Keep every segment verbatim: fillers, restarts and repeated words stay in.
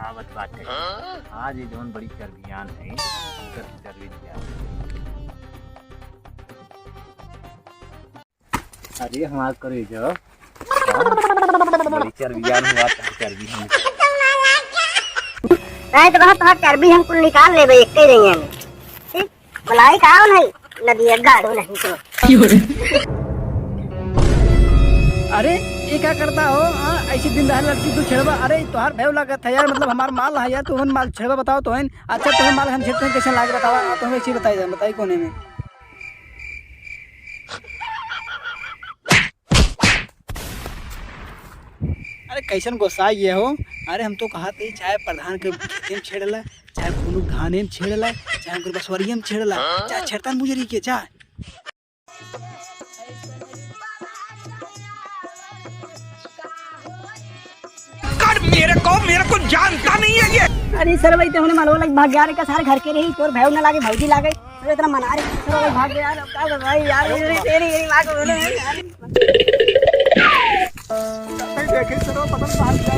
आवत बाटे। आज ये जौन बड़ी चर्बियान है, इनकर चर्बी लिया। अरे हमार करेजा, हाँ? बड़ी चर्बियान हुआ, चर्बी हम। नहीं तो बहुत, बहुत चर्बी हम कुल निकाल लेबे, एक ही रही है। ठीक? बुलाई का नहीं, नदिया गाड़ू नहीं तो। अरे, ये का करता हो? हाँ, ऐसी दिन दहाड़े लड़की तू छेड़बा? अरे, तोहार भैव लागत है यार, मतलब हमार माल है यार, तू हन माल छेड़बा बताओ तो हन। अच्छा, तोहन माल हम छेड़ते हैं, कैसे लागे बतावा? हाँ, तोहन एक चीज बताई जा, बताई कोने में। अरे, कैसन गोसाई ये हो? अरे, हम तो कहा थे, चाहे प्रधान के खेते में छेड़ला, चाहे कोनो धाने में छेड़ला, चाहे उनकर बसवरिया में छेड़ला, चाहे छेड़ता मुजरी के, चाहे कर मेरे को, मेरे को जानता नहीं है ये। अरे सर भाई, तो हमने मालवा लग भाग गया रे, का सारे घर के रही, तोर भाई ना लागे, भौजी लागे, तो इतना मना रे, सर भाई भाग गया यार, अब का कर भाई यार, मेरी, मेरी, मेरी माँ को बोलो यार। देखे सर, पता नहीं कहाँ गया।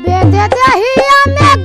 बेदे दहिया में